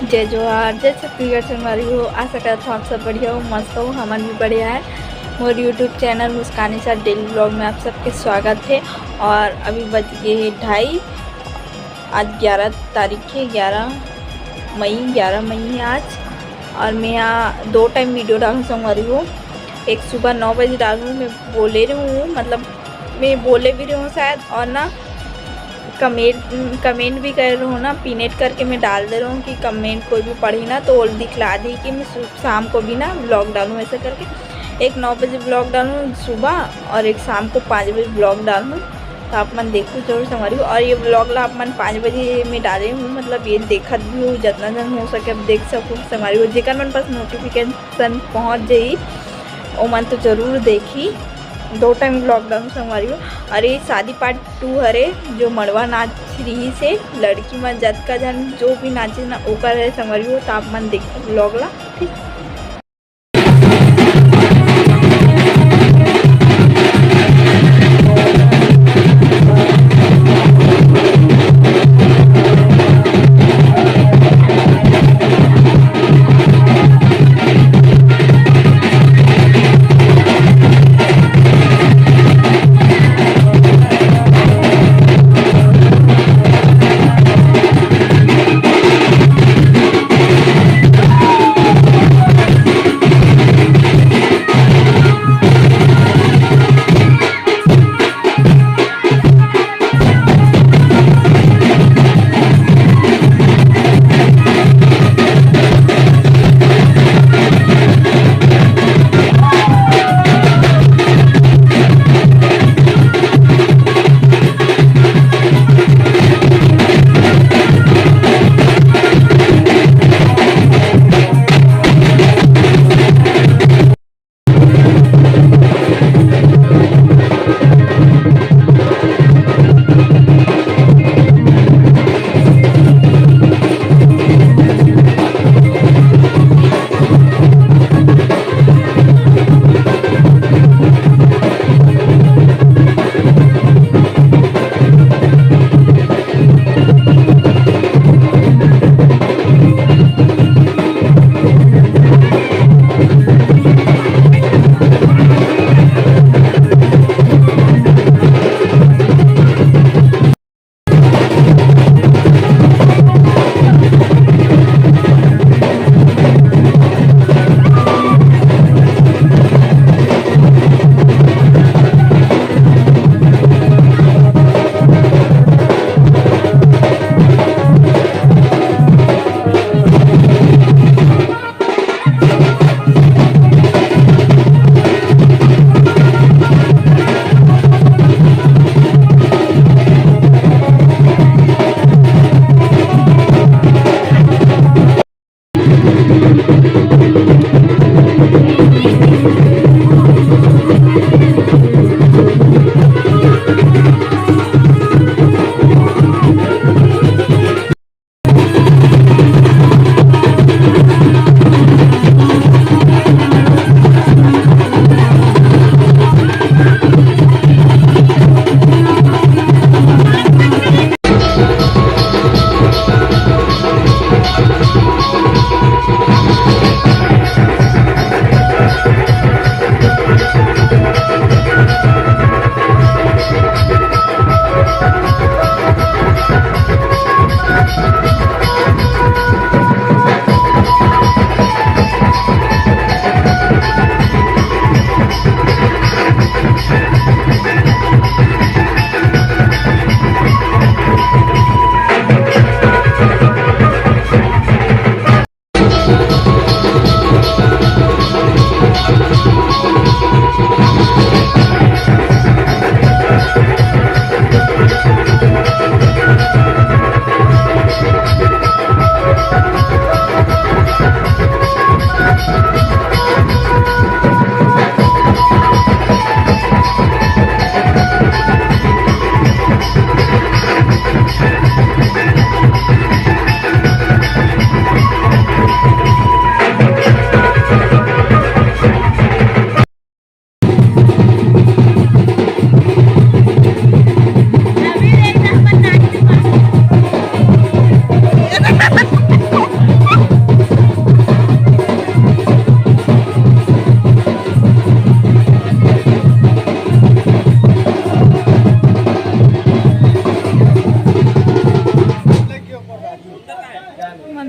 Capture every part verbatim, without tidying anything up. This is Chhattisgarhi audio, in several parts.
जय जोहार, जय छत्तीसगढ़ संगवारी हो। आशा करत हूँ आप सब बढ़िया हो, मस्त हो, हमन भी बढ़िया है। मोर YouTube चैनल मुस्कानी सा डेली ब्लॉग में आप सबके स्वागत है। और अभी बज गए है ढाई। आज ग्यारह तारीख है, ग्यारह मई, ग्यारह मई है आज। और मैं यहाँ दो टाइम वीडियो डालूँ संगवारी हो, एक सुबह नौ बजे डालूँ। मैं बोले रहूँ, मतलब मैं बोले भी रहूँ शायद, और ना कमेंट कमेंट भी कर रहे हो ना, पिनेट करके मैं डाल दे रहा हूँ कि कमेंट कोई भी पढ़ी ना तो वो दिखला दी कि मैं सु- शाम को भी ना ब्लॉग डालूँ, ऐसे करके एक नौ बजे ब्लॉग डालूँ सुबह और एक शाम को पाँच बजे ब्लॉग डालूँ। तो आप मन देखो जरूर संगवारी हो। और ये ब्लॉग ला आप मन पाँच बजे मैं डाले हूँ, मतलब ये देखत भी हो, जितना जन हो सके आप देख सको संगवारी हो। जेकर मन पास नोटिफिकेशन पहुँच जाई, ओमन तो जरूर देखी। दो टाइम ब्लॉग डालूँ संगवारी हो। और ये शादी पार्ट टू हरे, जो मड़वा नाच रही से लड़की मन जतका जन जो भी नाचे ना ओकर है संगवारी हो। तो आप मन देखो ब्लॉग ला, ठीक।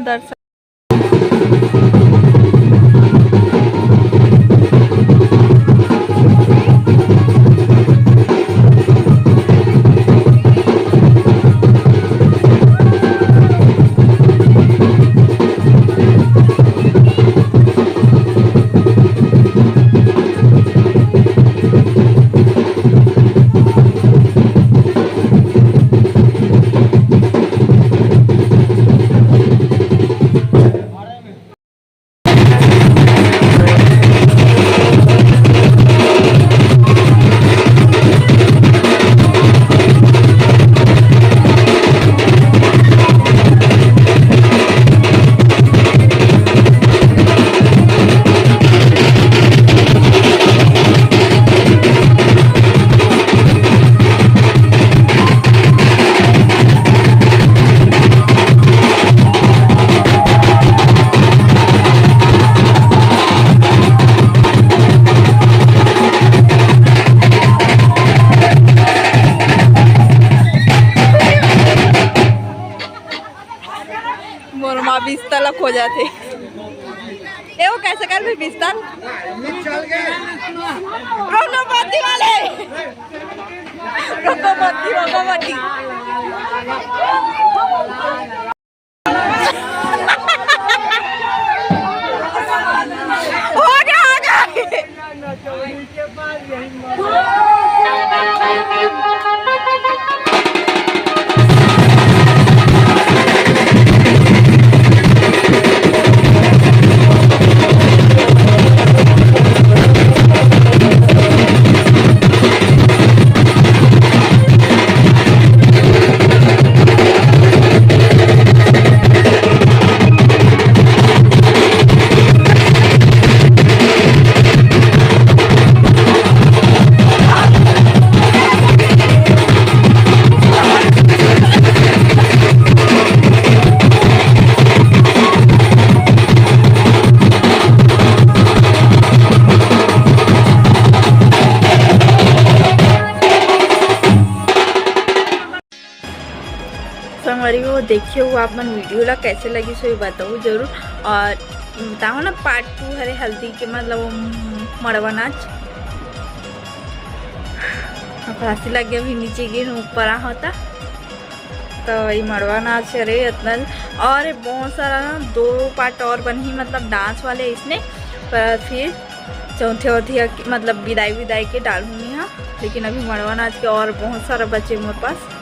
कर सकते। मोर माँ बिस्तर ला खोजत हे। ए, वो कैसे कर भी बिस्तर? रोगोपति वाले। रोगोपति, रोगोपति। हो गया, हो गया। संगवारी हो, देखे हो आप मन वीडियो ला, कैसे लगिस होही बताओ जरूर। और बताओ ना, पार्ट टू हरे हल्दी के, मतलब वो मड़वा नाच। अब हंसी लग गया, अभी नीचे गिर ऊपर आ होता। तो ये मड़वा नाच हरे इतना, और बहुत सारा ना दो पार्ट और बनही, मतलब डांस वाले इसने, पर फिर चौथे औथे, मतलब विदाई विदाई के डालहूँ मैं, हाँ। लेकिन अभी मड़वा नाच के और बहुत सारा बचे मोर पास।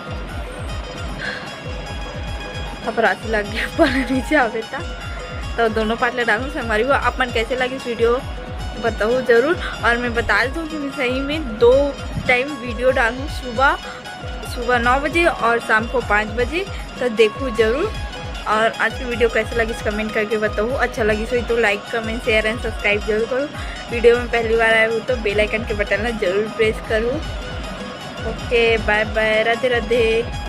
अब राशि लग गया पर नीचे आवे ता। तो दोनों पार्ट ले डालूँ संगवारी हो। आप मन कैसे लगिस वीडियो बताओ जरूर। और मैं बता देता हूँ कि मैं सही में दो टाइम वीडियो डालूँ, सुबह, सुबह नौ बजे और शाम को पाँच बजे। तो देखो जरूर। और आज की वीडियो कैसे लगिस कमेंट करके बताओ। अच्छा लगिस होही तो like, comment, share and subscribe जरूर करो। वीडियो में पहली बार आए हो तो बेल आइकन के बटन ला जरूर प्रेस करो। ओके, बाय बाय, राधे राधे।